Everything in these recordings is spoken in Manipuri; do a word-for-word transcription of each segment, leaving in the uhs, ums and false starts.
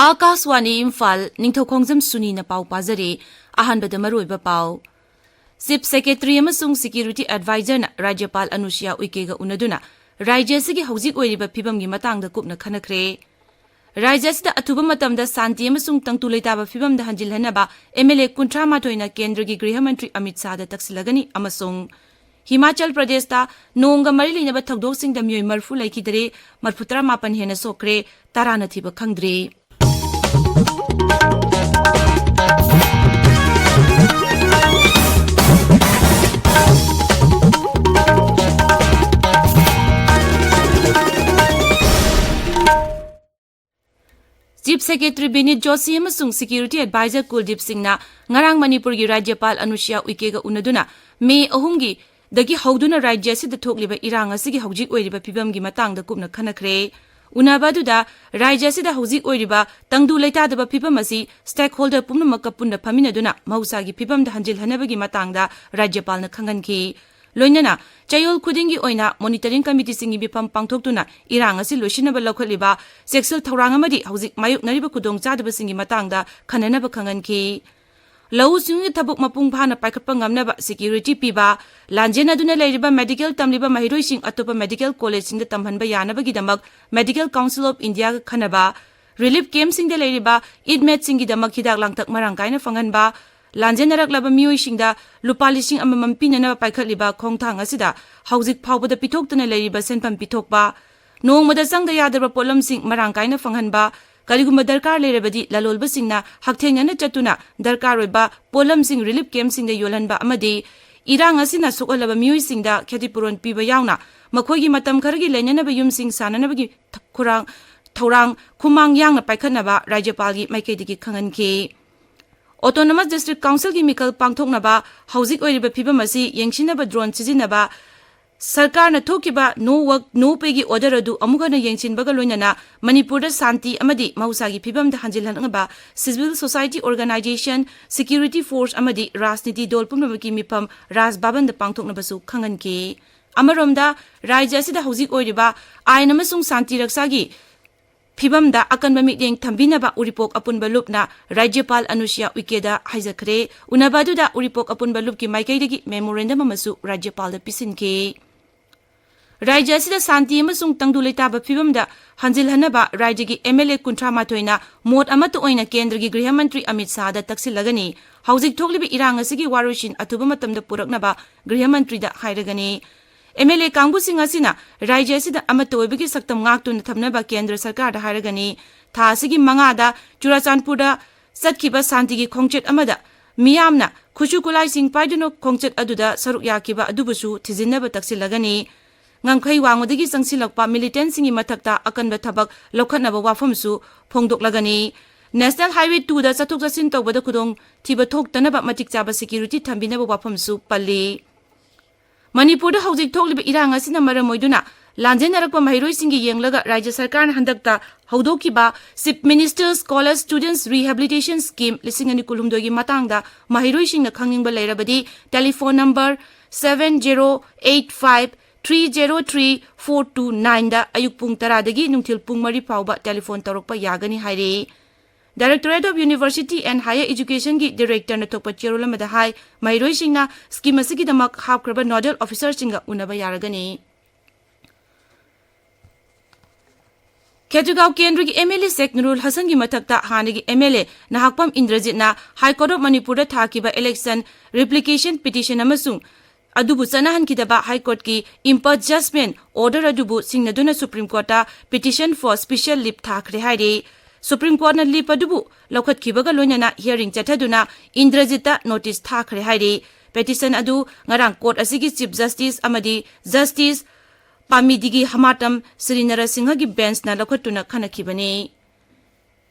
ꯑꯥꯀꯥꯁꯋꯥꯅꯤ ꯏꯝꯐꯥꯜ, ꯅꯤꯡꯊꯧꯈꯣꯡꯖꯝ ꯁꯨꯅꯤꯅ ꯄꯥꯎ ꯄꯥꯖꯔꯤ꯫ ꯑꯍꯥꯟꯕꯗ ꯃꯔꯨꯑꯣꯏꯕ ꯄꯥꯎ꯫ ꯆꯤꯐ ꯁꯦꯀ꯭ꯔꯦꯇꯔꯤ ꯑꯃꯁꯨꯡ ꯁꯦꯀ꯭ꯌꯨꯔꯤꯇꯤ ꯑꯦꯗꯚꯥꯏꯖꯔꯅ ꯔꯥꯖ꯭ꯌꯄꯥꯜ ꯑꯅꯨꯁꯨꯌꯥ ꯎꯏꯀꯦꯒ ꯎꯅꯗꯨꯅ ꯔꯥꯖ꯭ꯌ ꯑꯁꯤꯒꯤ ꯍꯧꯖꯤꯛ ꯑꯣꯏꯔꯤꯕ ꯐꯤꯕꯝꯒꯤ ꯃꯇꯥꯡꯗ ꯀꯨꯞꯅ ꯈꯟꯅꯈ꯭ꯔꯦ꯫ ꯔꯥꯖ꯭ꯌ ꯑꯁꯤꯗ ꯑꯊꯨꯕ ꯃꯇꯝꯗ ꯁꯥꯟꯇꯤ ꯑꯃꯁꯨꯡ ꯇꯪꯗꯨ ꯂꯩꯇꯥꯕ ꯐꯤꯕꯝꯗ ꯍꯟꯖꯤꯜꯍꯟꯅꯕ ꯑꯦꯝ ꯑꯦꯜ ꯑꯦ ꯀꯨꯟꯊ꯭ꯔꯥ ꯃꯥꯊꯣꯏꯅ ꯀꯦꯟꯗ꯭ꯔꯒꯤ ꯒ꯭ꯔꯤꯍ ꯃꯟꯇ꯭ꯔꯤ ꯑꯃꯤꯠ ꯁꯥꯍꯗ ꯇꯛꯁꯤꯜꯂꯒꯅꯤ ꯑꯃꯁꯨꯡ ꯍꯤꯃꯥꯆꯜ ꯄ꯭ꯔꯗꯦꯁꯇ ꯅꯣꯡꯒ ꯃꯔꯤ ꯂꯩꯅꯕ ꯊꯧꯗꯣꯛꯁꯤꯡꯗ ꯃꯤꯑꯣꯏ ꯃꯔꯤꯐꯨ ꯂꯩꯈꯤꯗ꯭ꯔꯦ, ꯃꯔꯤꯐꯨꯇꯔꯥ ꯃꯥꯄꯟ ꯍꯦꯟꯅ ꯁꯣꯛꯈ꯭ꯔꯦ, ꯇꯔꯥꯅ ꯊꯤꯕ ꯈꯪꯗ꯭ꯔꯦ꯫ ꯆꯤꯐ ꯁꯦꯀ꯭ꯔꯦꯇꯔꯤ ꯕꯤꯅꯤꯠ ꯖꯣꯁꯤ ꯑꯃꯁꯨꯡ ꯁꯦꯀ꯭ꯌꯨꯔꯤꯇꯤ ꯑꯦꯗꯚꯥꯏꯖꯔ ꯀꯨꯜꯗꯤꯞ ꯁꯤꯡꯅ ꯉꯔꯥꯡ ꯃꯅꯤꯄꯨꯔꯒꯤ ꯔꯥꯖ꯭ꯌꯄꯥꯜ ꯑꯅꯨꯁꯨꯌꯥ ꯎꯏꯀꯦꯒ ꯎꯅꯗꯨꯅ ꯃꯦ ꯑꯍꯨꯝꯒꯤ ꯗꯒꯤ ꯍꯧꯗꯨꯅ ꯔꯥꯖ꯭ꯌ ꯑꯁꯤꯗ ꯊꯣꯛꯂꯤꯕ ꯏꯔꯥꯡ ꯑꯁꯤꯒꯤ ꯍꯧꯖꯤꯛ ꯑꯣꯏꯔꯤꯕ ꯐꯤꯕꯝꯒꯤ ꯃꯇꯥꯡꯗ ꯀꯨꯞꯅ ꯈꯟꯅꯈ꯭ꯔꯦ꯫ ꯎꯅꯕ ꯑꯗꯨꯗ ꯔꯥꯖ꯭ꯌ ꯑꯁꯤꯗ ꯍꯧꯖꯤꯛ ꯑꯣꯏꯔꯤꯕ ꯇꯪꯗꯨ ꯂꯩꯇꯥꯗꯕ ꯐꯤꯕꯝ ꯑꯁꯤ ꯁ꯭ꯇꯦꯛꯍꯣꯜꯗꯔ ꯄꯨꯝꯅꯃꯛꯀ ꯄꯨꯟꯅ ꯐꯝꯃꯤꯟꯅꯗꯨꯅ ꯃꯍꯧꯁꯥꯒꯤ ꯐꯤꯕꯝꯗ ꯍꯟꯖꯤꯜꯍꯟꯅꯕꯒꯤ ꯃꯇꯥꯡꯗ ꯔꯥꯖ꯭ꯌꯄꯥꯜꯅ ꯈꯪꯍꯟꯈꯤ꯫ ꯂꯣꯏꯅꯅ ꯆꯌꯣꯜ ꯈꯨꯗꯤꯡꯒꯤ ꯑꯣꯏꯅ ꯃꯣꯅꯤꯇꯔꯤꯡ ꯀꯃꯤꯇꯤꯁꯤꯡꯒꯤ ꯃꯤꯐꯝ ꯄꯥꯡꯊꯣꯛꯇꯨꯅ ꯏꯔꯥꯡ ꯑꯁꯤ ꯂꯣꯏꯁꯤꯟꯅꯕ ꯂꯧꯈꯠꯂꯤꯕ ꯆꯦꯛꯁꯤꯜ ꯊꯧꯔꯥꯡ ꯑꯃꯗꯤ ꯍꯧꯖꯤꯛ ꯃꯥꯌꯣꯛꯅꯔꯤꯕ ꯈꯨꯗꯣꯡꯆꯥꯗꯕꯁꯤꯡꯒꯤ ꯃꯇꯥꯡꯗ ꯈꯟꯅꯅꯕ ꯈꯪꯍꯟꯈꯤ꯫ ꯂꯧꯎ ꯁꯤꯡꯎꯒꯤ ꯊꯕꯛ ꯃꯄꯨꯡ ꯐꯥꯅ ꯄꯥꯏꯈꯠꯄ ꯉꯝꯅꯕ ꯁꯦꯀ꯭ꯌꯨꯔꯤꯇꯤ ꯄꯤꯕ, ꯂꯥꯟꯖꯦꯟꯅꯗꯨꯅ ꯂꯩꯔꯤꯕ ꯃꯦꯗꯤꯀꯦꯜ ꯇꯝꯂꯤꯕ ꯃꯍꯩꯔꯣꯏꯁꯤꯡ ꯑꯇꯣꯞꯄ ꯃꯦꯗꯤꯀꯦꯜ ꯀꯣꯂꯦꯖꯁꯤꯡꯗ ꯇꯝꯍꯟꯕ ꯌꯥꯅꯕꯒꯤꯗꯃꯛ ꯃꯦꯗꯤꯀꯦꯜ ꯀꯥꯎꯟꯁꯤꯜ ꯑꯣꯐ ꯏꯟꯗꯤꯌꯥꯒ ꯈꯟꯅꯕ, ꯔꯤꯂꯤꯐ ꯀꯦꯝꯞꯁꯤꯡꯗ ꯂꯩꯔꯤꯕ ꯏꯟꯃꯦꯠꯁꯤꯡꯒꯤꯗꯃꯛ ꯍꯤꯗꯥꯛ ꯂꯥꯡꯊꯛ ꯃꯔꯥꯡ ꯀꯥꯏꯅ ꯐꯪꯍꯟꯕ, ꯂꯥꯟꯖꯦꯟꯅꯔꯛꯂꯕ ꯃꯤꯑꯣꯏꯁꯤꯡꯗ ꯂꯨꯄꯥ ꯂꯤꯁꯤꯡ ꯑꯃꯃꯝ ꯄꯤꯅꯅꯕ ꯄꯥꯏꯈꯠꯂꯤꯕ ꯈꯣꯡꯊꯥꯡ ꯑꯁꯤꯗ ꯍꯧꯖꯤꯛ ꯐꯥꯎꯕꯗ ꯄꯤꯊꯣꯛꯇꯅ ꯂꯩꯔꯤꯕ ꯁꯦꯟꯐꯝ ꯄꯤꯊꯣꯛꯄ, ꯅꯣꯡꯃꯗ ꯆꯪꯗ ꯌꯥꯗ꯭ꯔꯕ ꯄꯣꯠꯂꯝꯁꯤꯡ ꯃꯔꯥꯡ ꯀꯥꯏꯅ ꯐꯪꯍꯟꯕ, ꯀꯔꯤꯒꯨꯝꯕ ꯗꯔꯀꯥꯔ ꯂꯩꯔꯕꯗꯤ ꯂꯂꯣꯟꯕꯁꯤꯡꯅ ꯍꯛꯊꯦꯡꯅꯅ ꯆꯠꯇꯨꯅ ꯗꯔꯀꯥꯔ ꯑꯣꯏꯕ ꯄꯣꯠꯂꯝꯁꯤꯡ ꯔꯤꯂꯤꯐ ꯀꯦꯝꯞꯁꯤꯡꯗ ꯌꯣꯜꯍꯟꯕ ꯑꯃꯗꯤ ꯏꯔꯥꯡ ꯑꯁꯤꯅ ꯁꯣꯛꯍꯜꯂꯕ ꯃꯤꯑꯣꯏꯁꯤꯡꯗ ꯈꯦꯇꯤꯄꯨꯔꯣꯟ ꯄꯤꯕ ꯌꯥꯎꯅ ꯃꯈꯣꯏꯒꯤ ꯃꯇꯝ ꯈꯔꯒꯤ ꯂꯩꯅꯅꯕ ꯌꯨꯝꯁꯤꯡ ꯁꯥꯅꯅꯕꯒꯤ ꯊ-, ꯈꯨꯔꯥꯡ-, ꯊꯧꯔꯥꯡ ꯈꯨꯃꯥꯡ ꯌꯥꯡꯅ ꯄꯥꯏꯈꯠꯅꯕ ꯔꯥꯖ꯭ꯌꯄꯥꯜꯒꯤ ꯃꯥꯏꯀꯩꯗꯒꯤ ꯈꯪꯍꯟꯈꯤ꯫ ꯑꯣꯇꯣꯅꯣꯃꯁ ꯗꯤꯁꯇ꯭ꯔꯤꯛ ꯀꯥꯎꯟꯁꯤꯜꯒꯤ ꯃꯤꯈꯜ ꯄꯥꯡꯊꯣꯛꯅꯕ ꯍꯧꯖꯤꯛ ꯑꯣꯏꯔꯤꯕ ꯐꯤꯕꯝ ꯑꯁꯤ ꯌꯦꯡꯁꯤꯟꯅꯕ ꯗ꯭ꯔꯣꯟ ꯁꯤꯖꯤꯟꯅꯕ, ꯁꯔꯀꯥꯔꯅ ꯊꯣꯛꯈꯤꯕ no work, no payꯒꯤ order ꯑꯗꯨ ꯑꯃꯨꯛ ꯍꯟꯅ ꯌꯦꯡꯁꯤꯟꯕꯒ ꯂꯣꯏꯅꯅ ꯃꯅꯤꯄꯨꯔꯗ ꯁꯥꯟꯇꯤ ꯑꯃꯗꯤ ꯃꯍꯧꯁꯥꯒꯤ ꯐꯤꯕꯝꯗ ꯍꯟꯖꯤꯜꯍꯟꯅꯕ civil society organization, security force ꯑꯃꯗꯤ ꯔꯥꯖꯅꯤꯇꯤ ꯗꯣꯜ ꯄꯨꯝꯅꯃꯛꯀꯤ ꯃꯤꯐꯝ ꯔꯥꯖ ꯚꯕꯟꯗ ꯄꯥꯡꯊꯣꯛꯅꯕꯁꯨ ꯈꯪꯍꯟꯈꯤ꯫ ꯑꯃꯔꯣꯝꯗ, ꯔꯥꯖ꯭ꯌ ꯑꯁꯤꯗ ꯍꯧꯖꯤꯛ ꯑꯣꯏꯔꯤꯕ ꯑꯥꯏꯟ ꯑꯃꯁꯨꯡ ꯁꯥꯟꯇꯤ ꯔꯛꯁꯥꯒꯤ ꯐꯤꯕꯝꯗ ꯑꯀꯟꯕ ꯃꯤꯠꯌꯦꯡ ꯊꯝꯕꯤꯅꯕ ꯎꯔꯤꯄꯣꯛ ꯑꯄꯨꯟꯕ ꯂꯨꯞꯅ ꯔꯥꯖ꯭ꯌꯄꯥꯜ ꯑꯅꯨꯁ꯭ꯌꯥ ꯎꯏꯀꯦꯗ ꯍꯥꯏꯖꯈ꯭ꯔꯦ꯫ ꯎꯅꯕ ꯑꯗꯨꯗ ꯎꯔꯤꯄꯣꯛ ꯑꯄꯨꯟꯕ ꯂꯨꯞꯀꯤ ꯃꯥꯏꯀꯩꯗꯒꯤ memorandum ꯑꯃꯁꯨ ꯔꯥꯖ꯭ꯌꯄꯥꯜꯗ ꯄꯤꯁꯤꯟꯈꯤ꯫ ꯔꯥꯖ꯭ꯌ ꯑꯁꯤꯗ ꯁꯥꯟꯇꯤ ꯑꯃꯁꯨꯡ ꯇꯪꯗꯨ ꯂꯩꯇꯥꯕ ꯐꯤꯕꯝꯗ ꯍꯟꯖꯤꯜꯍꯟꯅꯕ ꯔꯥꯖ꯭ꯌꯒꯤ MLA ꯀꯨꯟꯊ꯭ꯔꯥ ꯃꯥꯊꯣꯏꯅ ꯃꯣꯠ ꯑꯃꯠꯇ ꯑꯣꯏꯅ ꯀꯦꯟꯗ꯭ꯔꯒꯤ ꯒ꯭ꯔꯤꯍ ꯃꯟꯇ꯭ꯔꯤ ꯑꯃꯤꯠ ꯁꯥꯍꯗ ꯇꯛꯁꯤꯜꯂꯒꯅꯤ꯫ ꯍꯧꯖꯤꯛ ꯊꯣꯛꯂꯤꯕ ꯏꯔꯥꯡ ꯑꯁꯤꯒꯤ ꯋꯥꯔꯣꯏꯁꯤꯟ ꯑꯊꯨꯕ ꯃꯇꯝꯗ ꯄꯨꯔꯛꯅꯕ ꯒ꯭ꯔꯤꯍ ꯃꯟꯇ꯭ꯔꯤꯗ ꯍꯥꯏꯔꯒꯅꯤ꯫ MLA ꯀꯥꯡꯕꯨꯁꯤꯡ ꯑꯁꯤꯅ ꯔꯥꯖ꯭ꯌ ꯑꯁꯤꯗ ꯑꯃꯠꯇ ꯑꯣꯏꯕꯒꯤ ꯁꯛꯇꯝ ꯉꯥꯛꯇꯨꯅ ꯊꯝꯅꯕ ꯀꯦꯟꯗ꯭ꯔ ꯁꯔꯀꯥꯔꯗ ꯍꯥꯏꯔꯒꯅꯤ꯫ ꯊꯥ ꯑꯁꯤꯒꯤ ꯃꯉꯥꯗ ꯆꯨꯔꯥꯆꯥꯟꯄꯨꯔꯗ ꯆꯠꯈꯤꯕ ꯁꯥꯟꯇꯤꯒꯤ ꯈꯣꯡꯆꯠ ꯑꯃꯗ ꯃꯤꯌꯥꯝꯅ ꯈꯨꯠꯁꯨ ꯈꯨꯠꯂꯥꯏꯁꯤꯡ ꯄꯥꯏꯗꯨꯅ ꯈꯣꯡꯆꯠ ꯑꯗꯨꯗ ꯁꯔꯨꯛ ꯌꯥꯈꯤꯕ ꯑꯗꯨꯕꯨꯁꯨ ꯊꯤꯖꯤꯟꯅꯕ ꯇꯛꯁꯤꯜꯂꯒꯅꯤ꯫ ꯉꯝꯈꯩ ꯋꯥꯡꯃꯗꯒꯤ ꯆꯪꯁꯤꯜꯂꯛꯄ militantꯁꯤꯡꯒꯤ ꯃꯊꯛꯇ ꯑꯀꯟꯕ ꯊꯕꯛ ꯂꯧꯈꯠꯅꯕ ꯋꯥꯐꯝꯁꯨ ꯐꯣꯡꯗꯣꯛꯂꯒꯅꯤ꯫ National Highway twoꯗ ꯆꯠꯊꯣꯛ ꯆꯠꯁꯤꯟ ꯇꯧꯕꯗ ꯈꯨꯗꯣꯡꯊꯤꯕ ꯊꯣꯛꯇꯅꯕ ꯃꯇꯤꯛ ꯆꯥꯕ security ꯊꯝꯕꯤꯅꯕ ꯋꯥꯐꯝꯁꯨ ꯄꯜꯂꯤ꯫ ꯃꯅꯤꯄꯨꯔꯗ ꯍꯧꯖꯤꯛ ꯊꯣꯛꯂꯤꯕ ꯏꯔꯥꯡ ꯑꯁꯤꯅ ꯃꯔꯝ ꯑꯣꯏꯗꯨꯅ ꯂꯥꯟꯖꯦꯟꯅꯔꯛꯄ ꯃꯍꯩꯔꯣꯏꯁꯤꯡꯒꯤ ꯌꯦꯡꯂꯒ ꯔꯥꯖ꯭ꯌ ꯁꯔꯀꯥꯔꯅ ꯍꯟꯗꯛꯇ ꯍꯧꯗꯣꯛꯈꯤꯕ Chief Minister's College Students Rehabilitation Scheme ꯂꯤꯁꯤꯡ ꯑꯅꯤ ꯀꯨꯟꯍꯨꯝꯗꯣꯏꯒꯤ ꯃꯇꯥꯡꯗ ꯃꯍꯩꯔꯣꯏꯁꯤꯡꯅ ꯈꯪꯅꯤꯡꯕ ꯂꯩꯔꯕꯗꯤ telephone number seven zero eight five three zero three four two nineꯗ ꯑꯌꯨꯛ ꯄꯨꯡ ꯇꯔꯥꯗꯒꯤ ꯅꯨꯡꯊꯤꯜ ꯄꯨꯡ ꯃꯔꯤ ꯐꯥꯎꯕ telephone ꯇꯧꯔꯛꯄ ꯌꯥꯒꯅꯤ ꯍꯥꯏꯔꯤ꯫ Directorate of University and Higher Educationꯒꯤ directorꯅ ꯊꯣꯛꯄ ꯆꯦꯔꯣꯜ ꯑꯃꯗ ꯍꯥꯏ, ꯃꯍꯩꯔꯣꯏꯁꯤꯡꯅ scheme ꯑꯁꯤꯒꯤꯗꯃꯛ ꯍꯥꯞꯈ꯭ꯔꯕ nodal officerꯁꯤꯡꯒ ꯎꯅꯕ ꯌꯥꯔꯒꯅꯤ꯫ ꯈꯦꯇ꯭ꯔꯤꯒꯥꯎ ꯀꯦꯟꯗ꯭ꯔꯒꯤ MLA ꯁꯦꯈ ꯅꯨꯔꯨꯜ ꯍꯁꯟꯒꯤ ꯃꯊꯛꯇ ꯍꯥꯟꯅꯒꯤ MLA Nahakpam ꯏꯟꯗ꯭ꯔꯖꯤꯠꯅ High Court of ꯃꯅꯤꯄꯨꯔꯗ ꯊꯥꯈꯤꯕ election replication petition ꯑꯃꯁꯨꯡ ꯑꯗꯨꯕꯨ ꯆꯠꯅꯍꯟꯈꯤꯗꯕ High Courtꯀꯤ impeach judgment order ꯑꯗꯨꯕꯨ ꯁꯤꯡꯅꯗꯨꯅ Supreme Courtꯇ petition for special leave ꯊꯥꯈ꯭ꯔꯦ ꯍꯥꯏꯔꯤ꯫ Supreme Courtꯅ leave ꯑꯗꯨꯕꯨ ꯂꯧꯈꯠꯈꯤꯕꯒ ꯂꯣꯏꯅꯅ hearing ꯆꯠꯊꯗꯨꯅ ꯏꯟꯗ꯭ꯔꯖꯤꯠꯇ notice ꯊꯥꯈ꯭ꯔꯦ ꯍꯥꯏꯔꯤ꯫ Petition ꯑꯗꯨ ꯉꯔꯥꯡ court ꯑꯁꯤꯒꯤ Chief Justice ꯑꯃꯗꯤ Justice ꯄꯥꯃꯤꯗꯤꯒꯤ ꯍꯃꯥꯇꯝ ꯁ꯭ꯔꯤ ꯅꯔꯁꯤꯡꯍꯒꯤ benchꯅ ꯂꯧꯈꯠꯇꯨꯅ ꯈꯟꯅꯈꯤꯕꯅꯤ꯫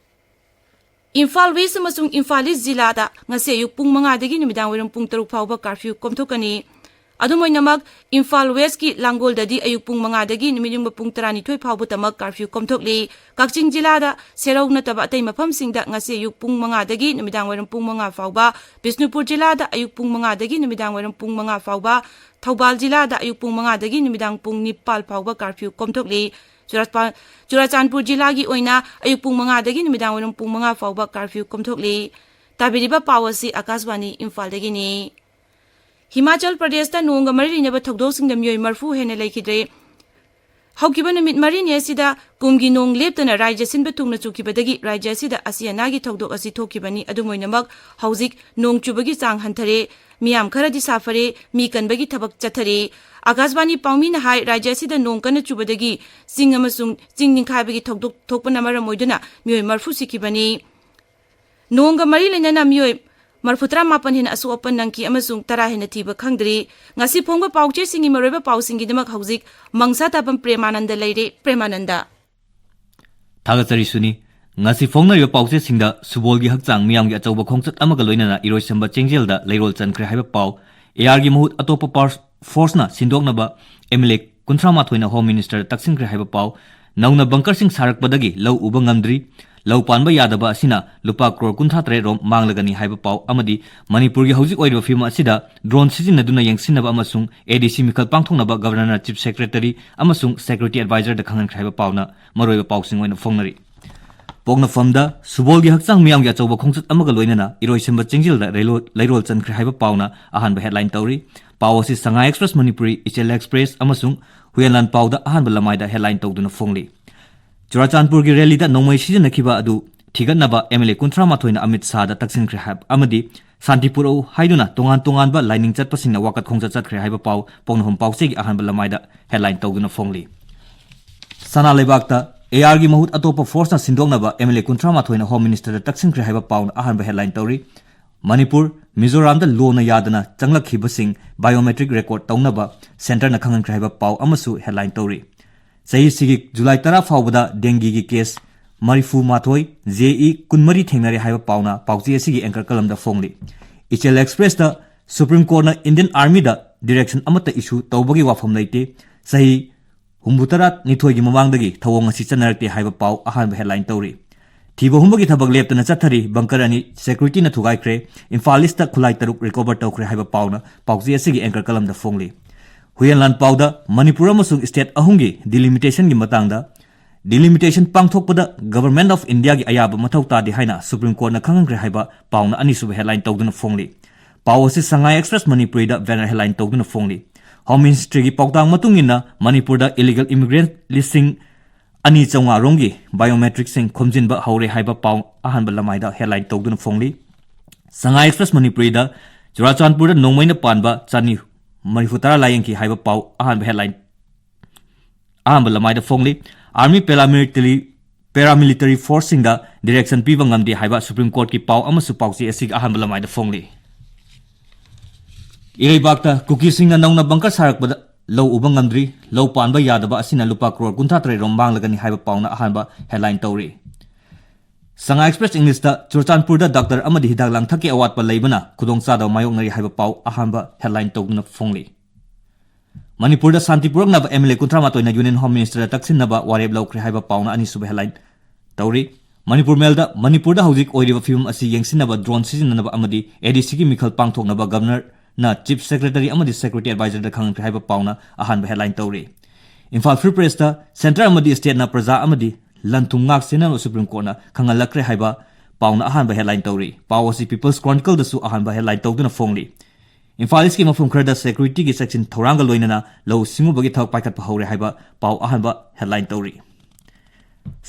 ꯏꯝꯐꯥꯜ West ꯑꯃꯁꯨꯡ ꯏꯝꯐꯥꯜ East ꯖꯤꯂꯥꯗ ꯉꯁꯤ ꯑꯌꯨꯛ ꯄꯨꯡ ꯃꯉꯥꯗꯒꯤ ꯅꯨꯃꯤꯗꯥꯡ ꯋꯥꯏꯔꯝ ꯄꯨꯡ ꯇꯔꯨꯛ ꯐꯥꯎꯕ curfew ꯀꯣꯝꯊꯣꯛꯀꯅꯤ꯫ ꯑꯗꯨꯝ ꯑꯣꯏꯅꯃꯛ, ꯏꯝꯐꯥꯜ Westꯀꯤ ꯂꯥꯡꯒꯣꯜꯗꯗꯤ ꯑꯌꯨꯛ ꯄꯨꯡ ꯃꯉꯥꯗꯒꯤ ꯅꯨꯃꯤꯠ ꯌꯨꯡꯕ ꯄꯨꯡ ꯇꯔꯥꯅꯤꯊꯣꯏ ꯐꯥꯎꯕꯇꯃꯛ curfew ꯀꯣꯝꯊꯣꯛꯂꯤ꯫ ꯀꯛꯆꯤꯡ ꯖꯤꯂꯥꯗ ꯁꯦꯔꯧ ꯅꯠꯇꯕ ꯑꯇꯩ ꯃꯐꯝꯁꯤꯡꯗ ꯉꯁꯤ ꯑꯌꯨꯛ ꯄꯨꯡ ꯃꯉꯥꯗꯒꯤ ꯅꯨꯃꯤꯗꯥꯡ ꯋꯥꯏꯔꯝ ꯄꯨꯡ ꯃꯉꯥ ꯐꯥꯎꯕ, ꯕꯤꯁꯅꯨꯄꯨꯔ ꯖꯤꯂꯥꯗ ꯑꯌꯨꯛ ꯄꯨꯡ ꯃꯉꯥꯗꯒꯤ ꯅꯨꯃꯤꯗꯥꯡ ꯋꯥꯏꯔꯝ ꯄꯨꯡ ꯃꯉꯥ ꯐꯥꯎꯕ, ꯊꯧꯕꯥꯜ ꯖꯤꯂꯥꯗ ꯑꯌꯨꯛ ꯄꯨꯡ ꯃꯉꯥꯗꯒꯤ ꯅꯨꯃꯤꯗꯥꯡ ꯄꯨꯡ ꯅꯤꯄꯥꯜ ꯐꯥꯎꯕ curfew ꯀꯣꯝꯊꯣꯛꯂꯤ꯫ ꯆꯨꯔꯥꯆꯥꯟ-, ꯆꯨꯔꯥꯆꯥꯟꯄꯨꯔ ꯖꯤꯂꯥꯒꯤ ꯑꯣꯏꯅ ꯑꯌꯨꯛ ꯄꯨꯡ ꯃꯉꯥꯗꯒꯤ ꯅꯨꯃꯤꯗꯥꯡ ꯋꯥꯏꯔꯝ ꯄꯨꯡ ꯃꯉꯥ ꯐꯥꯎꯕ ꯀꯥꯔꯐ꯭ꯌꯨ ꯀꯣꯝꯊꯣꯛꯂꯤ꯫ ꯇꯥꯕꯤꯔꯤꯕ ꯄꯥꯎ ꯑꯁꯤ ꯑꯀꯥꯁꯕꯥꯅꯤ ꯏꯝꯐꯥꯜꯗꯒꯤꯅꯤ꯫ ꯍꯤꯃꯥꯆꯜ ꯄ꯭ꯔꯗꯦꯁꯇ ꯅꯣꯡꯒ ꯃꯔꯤ ꯂꯩꯅꯕ ꯊꯧꯗꯣꯛꯁꯤꯡꯗ ꯃꯤꯑꯣꯏ ꯃꯔꯤꯐꯨ ꯍꯦꯟꯅ ꯂꯩꯈꯤꯗ꯭ꯔꯦ꯫ ꯍꯧꯈꯤꯕ ꯅꯨꯃꯤꯠ ꯃꯔꯤꯅꯤ ꯑꯁꯤꯗ ꯀꯨꯝꯒꯤ ꯅꯣꯡ ꯂꯦꯞꯇꯅ ꯔꯥꯖ꯭ꯌ ꯁꯤꯟꯕ ꯊꯨꯡꯅ ꯆꯨꯈꯤꯕꯗꯒꯤ ꯔꯥꯖ꯭ꯌ ꯑꯁꯤꯗ ꯑꯁꯤ ꯑꯅꯥꯒꯤ ꯊꯧꯗꯣꯛ ꯑꯁꯤ ꯊꯣꯛꯈꯤꯕꯅꯤ꯫ ꯑꯗꯨꯝ ꯑꯣꯏꯅꯃꯛ, ꯍꯧꯖꯤꯛ ꯅꯣꯡ ꯆꯨꯕꯒꯤ ꯆꯥꯡ ꯍꯟꯊꯔꯦ, ꯃꯤꯌꯥꯝ ꯈꯔꯗꯤ ꯁꯥꯐꯔꯦ, ꯃꯤ ꯀꯟꯕꯒꯤ ꯊꯕꯛ ꯆꯠꯊꯔꯦ꯫ ꯑꯀꯥꯁꯕꯥꯅꯤ ꯄꯥꯎꯃꯤꯅ ꯍꯥꯏ, ꯔꯥꯖ꯭ꯌ ꯑꯁꯤꯗ ꯅꯣꯡ ꯀꯟꯅ ꯆꯨꯕꯗꯒꯤ ꯆꯤꯡ ꯑꯃꯁꯨꯡ ꯆꯤꯡ ꯅꯤꯡꯈꯥꯏꯕꯒꯤ ꯊꯧꯗꯣꯛ ꯊꯣꯛꯄꯅ ꯃꯔꯝ ꯑꯣꯏꯗꯨꯅ ꯃꯤꯑꯣꯏ ꯃꯔꯤꯐꯨ ꯁꯤꯈꯤꯕꯅꯤ꯫ ꯅꯣꯡꯒ ꯃꯔꯤ ꯂꯩꯅꯅ ꯃꯤꯑꯣꯏ ꯃꯔꯤꯐꯨꯇꯔꯥ ꯃꯥꯄꯟ ꯍꯦꯟꯅ ꯑꯁꯣꯛ ꯑꯄꯟ ꯅꯪꯈꯤ ꯑꯃꯁꯨꯡ ꯇꯔꯥ ꯍꯦꯟꯅ ꯊꯤꯕ ꯈꯪꯗ꯭ꯔꯤ꯫ ꯉꯁꯤ ꯐꯣꯡꯕ ꯄꯥꯎꯆꯦꯁꯤꯡꯒꯤ ꯃꯔꯨꯑꯣꯏꯕ ꯄꯥꯎꯁꯤꯡꯒꯤꯗꯃꯛ ꯍꯧꯖꯤꯛ ꯃꯪꯁꯥ ꯇꯥꯐꯝ ꯄ꯭ꯔꯦꯃꯥꯅꯟꯗ ꯂꯩꯔꯦ꯫ ꯄ꯭ꯔꯦꯃꯥꯅꯟꯗ꯫ ꯊꯥꯒꯠꯆꯔꯤ ꯁꯨꯅꯤ꯫ ꯉꯁꯤ ꯐꯣꯡꯅꯔꯤꯕ ꯄꯥꯎꯆꯦꯁꯤꯡꯗ ꯁꯨꯕꯣꯜꯒꯤ ꯍꯛꯆꯥꯡ ꯃꯤꯌꯥꯝꯒꯤ ꯑꯆꯧꯕ ꯈꯣꯡꯆꯠ ꯑꯃꯒ ꯂꯣꯏꯅꯅ ꯏꯔꯣꯏꯁꯦꯝꯕ ꯆꯦꯡꯖꯦꯜꯗ ꯂꯩꯔꯣꯜ ꯆꯟꯈ꯭ꯔꯦ ꯍꯥꯏꯕ ꯄꯥꯎ, AR ꯒꯤ ꯃꯍꯨꯠ ꯑꯇꯣꯞꯄ ꯄꯥꯔ-, force ꯅ ꯁꯤꯟꯗꯣꯛꯅꯕ MLA ꯀꯨꯟꯊ꯭ꯔꯥ ꯃꯥꯊꯣꯏꯅ Home Minister ꯗ ꯇꯛꯁꯤꯟꯈ꯭ꯔꯦ ꯍꯥꯏꯕ ꯄꯥꯎ, ꯅꯧꯅ bunker ꯁꯤꯡ ꯁꯥꯔꯛꯄꯗꯒꯤ ꯂꯧ ꯎꯕ ꯉꯝꯗ꯭ꯔꯤ, ꯂꯧ ꯄꯥꯟꯕ ꯌꯥꯗꯕ ꯑꯁꯤꯅ ꯂꯨꯄꯥ ꯀ꯭ꯔꯣꯔ ꯀꯨꯟꯊ꯭ꯔꯥ ꯇꯔꯦꯠ ꯔꯣꯝ ꯃꯥꯡꯂꯒꯅꯤ ꯍꯥꯏꯕ ꯄꯥꯎ ꯑꯃꯗꯤ ꯃꯅꯤꯄꯨꯔꯒꯤ ꯍꯧꯖꯤꯛ ꯑꯣꯏꯔꯤꯕ ꯐꯤꯕꯝ ꯑꯁꯤꯗ drone ꯁꯤꯖꯤꯟꯅꯗꯨꯅ ꯌꯦꯡꯁꯤꯟꯅꯕ ꯑꯃꯁꯨꯡ ADC ꯃꯤꯈꯜ ꯄꯥꯡꯊꯣꯛꯅꯕ Governor ꯅ Chief Secretary ꯑꯃꯁꯨꯡ Security Advisor ꯗ ꯈꯪꯍꯟꯈ꯭ꯔꯦ ꯍꯥꯏꯕ ꯄꯥꯎꯅ ꯃꯔꯨꯑꯣꯏꯕ ꯄꯥꯎꯁꯤꯡ ꯑꯣꯏꯅ ꯐꯣꯡꯅꯔꯤ꯫ ꯄꯣꯛꯅꯐꯝꯗ ꯁꯨꯕꯣꯜꯒꯤ ꯍꯛꯆꯥꯡ ꯃꯤꯌꯥꯝꯒꯤ ꯑꯆꯧꯕ ꯈꯣꯡꯆꯠ ꯑꯃꯒ ꯂꯣꯏꯅꯅ ꯏꯔꯣꯏꯁꯦꯝꯕ ꯆꯦꯡꯖꯦꯜꯗ ꯂꯩꯂꯣ-, ꯂꯩꯔꯣꯜ ꯆꯟꯈ꯭ꯔꯦ ꯍꯥꯏꯕ ꯄꯥꯎꯅ ꯑꯍꯥꯟꯕ headline ꯇꯧꯔꯤ꯫ ꯄꯥꯎ ꯑꯁꯤ Shanghai Express ꯃꯅꯤꯄꯨꯔꯤ, ꯏꯆꯦꯜ Express ꯑꯃꯁꯨꯡ ꯍꯨꯌꯦꯟꯂꯥꯟ ꯄꯥꯎꯗ ꯑꯍꯥꯟꯕ ꯂꯃꯥꯏꯗ headline ꯇꯧꯗꯨꯅ ꯐꯣꯡꯂꯤ꯫ ꯆꯨꯔꯥꯆꯥꯟꯄꯨꯔꯒꯤ rally ꯗ ꯅꯣꯡꯃꯩ ꯁꯤꯖꯤꯟꯅꯈꯤꯕ ꯑꯗꯨ ꯊꯤꯒꯠꯅꯕ MLA ꯀꯨꯟꯊ꯭ꯔꯥ ꯃꯥꯊꯣꯏꯅ ꯑꯃꯤꯠ ꯁꯥꯍꯗ ꯇꯛꯁꯤꯟꯈ꯭ꯔꯦ ꯍꯥꯏꯕ ꯑꯃꯗꯤ ꯁꯥꯟꯇꯤ ꯄꯨꯔꯛꯎ ꯍꯥꯏꯗꯨꯅ ꯇꯣꯉꯥꯟ ꯇꯣꯉꯥꯟꯕ ꯂꯥꯏꯅꯤꯡ ꯆꯠꯄꯁꯤꯡꯅ ꯋꯥꯀꯠ ꯈꯣꯡꯆꯠ ꯆꯠꯈ꯭ꯔꯦ ꯍꯥꯏꯕ ꯄꯥꯎ ꯄꯣꯛꯅꯐꯝ ꯄꯥꯎꯆꯦꯒꯤ ꯑꯍꯥꯟꯕ ꯂꯃꯥꯏꯗ headline ꯇꯧꯗꯨꯅ ꯐꯣꯡꯂꯤ꯫ ꯁꯅꯥ ꯂꯩꯕꯥꯛꯇ AR ꯒꯤ ꯃꯍꯨꯠ ꯑꯇꯣꯞꯄ force ꯅ ꯁꯤꯟꯗꯣꯛꯅꯕ MLA ꯀꯨꯟꯊ꯭ꯔꯥ ꯃꯥꯊꯣꯏꯅ Home Minister ꯗ ꯇꯛꯁꯤꯟꯈ꯭ꯔꯦ ꯍꯥꯏꯕ ꯄꯥꯎꯅ ꯑꯍꯥꯟꯕ headline ꯇꯧꯔꯤ꯫ ꯃꯅꯤꯄꯨꯔ, ꯃꯤꯖꯣꯔꯥꯝꯗ ꯂꯣꯅ ꯌꯥꯗꯅ ꯆꯪꯂꯛꯈꯤꯕꯁꯤꯡ biometric record ꯇꯧꯅꯕ centre ꯅ ꯈꯪꯍꯟꯈ꯭ꯔꯦ ꯍꯥꯏꯕ ꯄꯥꯎ ꯑꯃꯁꯨ headline ꯇꯧꯔꯤ꯫ ꯆꯍꯤꯁꯤꯒꯤ ꯖꯨꯂꯥꯏ ꯇꯔꯥ ꯐꯥꯎꯕꯗ dengue ꯒꯤ case ꯃꯔꯤꯐꯨ ꯃꯥꯊꯣꯏ, JE ꯀꯨꯟꯃꯔꯤ ꯊꯦꯡꯅꯔꯦ ꯍꯥꯏꯕ ꯄꯥꯎꯅ ꯄꯥꯎꯆꯦ ꯑꯁꯤꯒꯤ anchor column ꯗ ꯐꯣꯡꯂꯤ꯫ ꯏꯆꯦꯜ Express ꯇ Supreme Court ꯅ Indian Army ꯗ direction ꯑꯃꯠꯇ issue ꯇꯧꯕꯒꯤ ꯋꯥꯐꯝ ꯂꯩꯇꯦ꯫ ꯆꯍꯤ ꯍꯨꯝꯐꯨꯇꯔꯥ ꯅꯤꯊꯣꯏꯒꯤ ꯃꯃꯥꯡꯗꯒꯤ ꯊꯧꯑꯣꯡ ꯑꯁꯤ ꯆꯠꯅꯔꯛꯇꯦ ꯍꯥꯏꯕ ꯄꯥꯎ ꯑꯍꯥꯟꯕ headline ꯇꯧꯔꯤ꯫ ꯊꯤꯕ ꯍꯨꯝꯕꯒꯤ ꯊꯕꯛ ꯂꯦꯞꯇꯅ ꯆꯠꯊꯔꯤ꯫ Bunker ꯑꯅꯤ security ꯅ ꯊꯨꯒꯥꯏꯈ꯭ꯔꯦ꯫ ꯏꯝꯐꯥꯜ East ꯇ ꯈꯨꯠꯂꯥꯏ ꯇꯔꯨꯛ recover ꯇꯧꯈ꯭ꯔꯦ ꯍꯥꯏꯕ ꯄꯥꯎꯅ ꯄꯥꯎꯆꯦ ꯑꯁꯤꯒꯤ anchor column ꯗ ꯐꯣꯡꯂꯤ꯫ ꯍꯨꯏꯌꯦꯟꯂꯥꯟ ꯄꯥꯎꯗ ꯃꯅꯤꯄꯨꯔ ꯑꯃꯁꯨꯡ state ꯑꯍꯨꯝꯒꯤ delimitationꯒꯤ ꯃꯇꯥꯡꯗ, delimitation ꯄꯥꯡꯊꯣꯛꯄꯗ Government of Indiaꯒꯤ ꯑꯌꯥꯕ ꯃꯊꯧ ꯇꯥꯗꯦ ꯍꯥꯏꯅ Supreme Courtꯅ ꯈꯪꯍꯟꯈ꯭ꯔꯦ ꯍꯥꯏꯕ ꯄꯥꯎꯅ ꯑꯅꯤꯁꯨꯕ headline ꯇꯧꯗꯨꯅ ꯐꯣꯡꯂꯤ꯫ ꯄꯥꯎ ꯑꯁꯤ ꯁꯉꯥꯏ Express ꯃꯅꯤꯄꯨꯔꯤꯗ banner headline ꯇꯧꯗꯨꯅ ꯐꯣꯡꯂꯤ꯫ Home Ministryꯒꯤ ꯄꯥꯎꯇꯥꯛ ꯃꯇꯨꯡ ꯏꯟꯅ ꯃꯅꯤꯄꯨꯔꯗ illegal immigrant ꯂꯤꯁꯤꯡ ꯑꯅꯤ ꯆꯥꯝꯃꯉꯥ ꯔꯣꯝꯒꯤ biometricꯁꯤꯡ ꯈꯣꯝꯖꯤꯟꯕ ꯍꯧꯔꯦ ꯍꯥꯏꯕ ꯄꯥꯎ ꯑꯍꯥꯟꯕ ꯂꯃꯥꯏꯗ headline ꯇꯧꯗꯨꯅ ꯐꯣꯡꯂꯤ꯫ ꯁꯉꯥꯏ Express ꯃꯅꯤꯄꯨꯔꯤꯗ ꯆꯨꯔꯥꯆꯥꯟꯄꯨꯔꯗ ꯅꯣꯡꯃꯩꯅ ꯄꯥꯟꯕ ꯆꯅꯤ ꯃꯔꯤꯐꯨ ꯇꯔꯥ ꯂꯥꯌꯦꯡꯈꯤ ꯍꯥꯏꯕ ꯄꯥꯎ ꯑꯍꯥꯟꯕ headline, ꯑꯍꯥꯟꯕ ꯂꯃꯥꯏꯗ ꯐꯣꯡꯂꯤ꯫ Army paramilitary, paramilitary forceꯁꯤꯡꯗ direction ꯄꯤꯕ ꯉꯝꯗꯦ ꯍꯥꯏꯕ Supreme Courtꯀꯤ ꯄꯥꯎ ꯑꯃꯁꯨ ꯄꯥꯎꯆꯦ ꯑꯁꯤꯒꯤ ꯑꯍꯥꯟꯕ ꯂꯃꯥꯏꯗ ꯐꯣꯡꯂꯤ꯫ ꯏꯔꯩꯕꯥꯛꯇ ꯀꯨꯀꯤꯁꯤꯡꯅ ꯅꯧꯅ bunker ꯁꯥꯔꯛꯄꯗ ꯂꯧ ꯎꯕ ꯉꯝꯗ꯭ꯔꯤ꯫ ꯂꯧ ꯄꯥꯟꯕ ꯌꯥꯗꯕ ꯑꯁꯤꯅ ꯂꯨꯄꯥ ꯀ꯭ꯔꯣꯔ ꯀꯨꯟꯊ꯭ꯔꯥ ꯇꯔꯦꯠ ꯔꯣꯝ ꯃꯥꯡꯂꯒꯅꯤ ꯍꯥꯏꯕ ꯄꯥꯎꯅ ꯑꯍꯥꯟꯕ headline ꯇꯧꯔꯤ꯫ ꯁꯉꯥꯏ Express Englishꯇ ꯆꯨꯔꯆꯥꯟꯄꯨꯔꯗ doctor ꯑꯃꯗꯤ ꯍꯤꯗꯥꯛ ꯂꯥꯡꯊꯛꯀꯤ ꯑꯋꯥꯠꯄ ꯂꯩꯕꯅ ꯈꯨꯗꯣꯡꯆꯥꯗꯕ ꯃꯥꯌꯣꯛꯅꯔꯤ ꯍꯥꯏꯕ ꯄꯥꯎ ꯑꯍꯥꯟꯕ headline ꯇꯧꯗꯨꯅ ꯐꯣꯡꯂꯤ꯫ ꯃꯅꯤꯄꯨꯔꯗ ꯁꯥꯟꯇꯤ ꯄꯨꯔꯛꯅꯕ MLA ꯀꯨꯟꯊ꯭ꯔꯥ ꯃꯥꯊꯣꯏꯅ Union Home Ministerꯗ ꯇꯛꯁꯤꯟꯅꯕ ꯋꯥꯔꯦꯞ ꯂꯧꯈ꯭ꯔꯦ ꯍꯥꯏꯕ ꯄꯥꯎꯅ ꯑꯅꯤꯁꯨꯕ headline ꯇꯧꯔꯤ꯫ ꯃꯅꯤꯄꯨꯔ ꯃꯦꯜꯗ ꯃꯅꯤꯄꯨꯔꯗ ꯍꯧꯖꯤꯛ ꯑꯣꯏꯔꯤꯕ ꯐꯤꯕꯝ ꯑꯁꯤ ꯌꯦꯡꯁꯤꯟꯅꯕ drone ꯁꯤꯖꯤꯟꯅꯅꯕ ꯑꯃꯗꯤ ADCꯒꯤ ꯃꯤꯈꯜ ꯄꯥꯡꯊꯣꯛꯅꯕ Governorꯅ Chief Secretary ꯑꯃꯗꯤ Security Advisorꯗ ꯈꯪꯍꯟꯈ꯭ꯔꯦ ꯍꯥꯏꯕ ꯄꯥꯎꯅ ꯑꯍꯥꯟꯕ headline ꯇꯧꯔꯤ꯫ Imphal Free Pressꯇ Centre ꯑꯃꯗꯤ stateꯅ ꯄ꯭ꯔꯖꯥ ꯑꯃꯗꯤ ꯂꯟ ꯊꯨꯝ ꯉꯥꯛ ꯁꯦꯟꯅꯕ Supreme Courtꯅ ꯈꯪꯍꯜꯂꯛꯈ꯭ꯔꯦ ꯍꯥꯏꯕ ꯄꯥꯎꯅ ꯑꯍꯥꯟꯕ headline ꯇꯧꯔꯤ꯫ ꯄꯥꯎ ꯑꯁꯤ People's Chronicleꯗꯁꯨ ꯑꯍꯥꯟꯕ headline ꯇꯧꯗꯨꯅ ꯐꯣꯡꯂꯤ꯫ ꯏꯝꯐꯥꯜ Eastꯀꯤ ꯃꯐꯝ ꯈꯔꯗ securityꯒꯤ ꯆꯦꯛꯁꯤꯟ ꯊꯧꯔꯥꯡꯒ ꯂꯣꯏꯅꯅ ꯂꯧꯎ ꯁꯤꯡꯎꯕꯒꯤ ꯊꯕꯛ ꯄꯥꯏꯈꯠꯄ ꯍꯧꯔꯦ ꯍꯥꯏꯕ ꯄꯥꯎ ꯑꯍꯥꯟꯕ headline ꯇꯧꯔꯤ꯫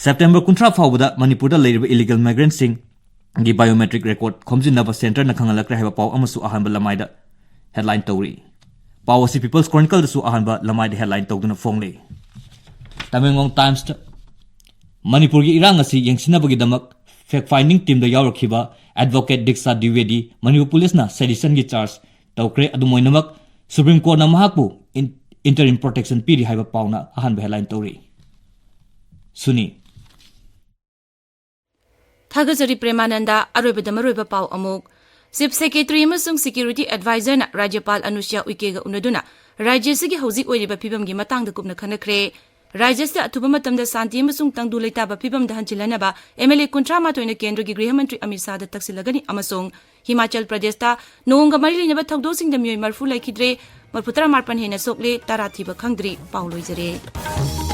September ꯀꯨꯟꯊ꯭ꯔꯥ ꯐꯥꯎꯕꯗ ꯃꯅꯤꯄꯨꯔꯗ ꯂꯩꯔꯤꯕ illegal migrantꯁꯤꯡꯒꯤ biometric record ꯈꯣꯝꯖꯤꯟꯅꯕ Centreꯅ ꯈꯪꯍꯜꯂꯛꯈ꯭ꯔꯦ ꯍꯥꯏꯕ ꯄꯥꯎ ꯑꯃꯁꯨ ꯑꯍꯥꯟꯕ ꯂꯃꯥꯏꯗ headline ꯇꯧꯔꯤ꯫ ꯄꯥꯎ ꯑꯁꯤ People's Chronicleꯗꯁꯨ ꯑꯍꯥꯟꯕ ꯂꯃꯥꯏꯗ headline ꯇꯧꯗꯨꯅ ꯐꯣꯡꯂꯤ꯫ ꯇꯃꯦꯡꯂꯣꯡ Timesꯇ ꯃꯅꯤꯄꯨꯔꯒꯤ ꯏꯔꯥꯡ ꯑꯁꯤ ꯌꯦꯡꯁꯤꯟꯅꯕꯒꯤꯗꯃꯛ fact finding teamꯗ ꯌꯥꯎꯔꯛꯈꯤꯕ advocate ꯗꯤꯛꯁꯥ ꯗ꯭ꯋꯤꯋꯦꯗꯤ ꯃꯅꯤꯄꯨꯔ ꯄꯨꯂꯤꯁꯅ seditionꯒꯤ charge ꯇꯧꯈ꯭ꯔꯦ꯫ ꯑꯗꯨꯝ ꯑꯣꯏꯅꯃꯛ Supreme Courtꯅ ꯃꯍꯥꯛꯄꯨ in-, interim protection ꯄꯤꯔꯤ ꯍꯥꯏꯕ ꯄꯥꯎꯅ ꯑꯍꯥꯟꯕ headline ꯇꯧꯔꯤ꯫ ꯁꯨꯅꯤ꯫ ꯊꯥꯒꯠꯆꯔꯤ ꯄ꯭ꯔꯦꯃꯥꯅꯟꯗ꯫ ꯑꯔꯣꯏꯕꯗ ꯃꯔꯨꯑꯣꯏꯕ ꯄꯥꯎ ꯑꯃꯨꯛ꯫ Chief Secretary ꯑꯃꯁꯨꯡ Security Advisorꯅ ꯔꯥꯖ꯭ꯌꯄꯥꯜ ꯑꯅꯨꯁ꯭ꯌꯥ ꯎꯏꯀꯦꯒ ꯎꯅꯗꯨꯅ ꯔꯥꯖ꯭ꯌ ꯑꯁꯤꯒꯤ ꯍꯧꯖꯤꯛ ꯑꯣꯏꯔꯤꯕ ꯐꯤꯕꯝꯒꯤ ꯃꯇꯥꯡꯗ ꯀꯨꯞꯅ ꯈꯟꯅꯈ꯭ꯔꯦ꯫ ꯔꯥꯖ꯭ꯌ ꯑꯁꯤꯗ ꯑꯊꯨꯕ ꯃꯇꯝꯗ ꯁꯥꯟꯇꯤ ꯑꯃꯁꯨꯡ ꯇꯪꯗꯨ ꯂꯩꯇꯥꯕ ꯐꯤꯕꯝꯗ ꯍꯟꯖꯤꯜꯍꯟꯅꯕ MLA ꯀꯨꯟꯊ꯭ꯔꯥ ꯃꯥꯊꯣꯏꯅ ꯀꯦꯟꯗ꯭ꯔꯒꯤ ꯒ꯭ꯔꯤꯍ ꯃꯟꯇ꯭ꯔꯤ ꯑꯃꯤꯠ ꯁꯥꯍꯗ ꯇꯛꯁꯤꯜꯂꯒꯅꯤ ꯑꯃꯁꯨꯡ ꯍꯤꯃꯥꯆꯜ ꯄ꯭ꯔꯗꯦꯁꯇ ꯅꯣꯡꯒ ꯃꯔꯤ ꯂꯩꯅꯕ ꯊꯧꯗꯣꯛꯁꯤꯡꯗ ꯃꯤꯑꯣꯏ ꯃꯔꯤꯐꯨ ꯂꯩꯈꯤꯗ꯭ꯔꯦ꯫ ꯃꯔꯤꯐꯨꯇꯔꯥ ꯃꯥꯄꯟ ꯍꯦꯟꯅ ꯁꯣꯛꯂꯦ, ꯇꯔꯥ ꯊꯤꯕ ꯈꯪꯗ꯭ꯔꯤ꯫ ꯄꯥꯎ ꯂꯣꯏꯖꯔꯦ꯫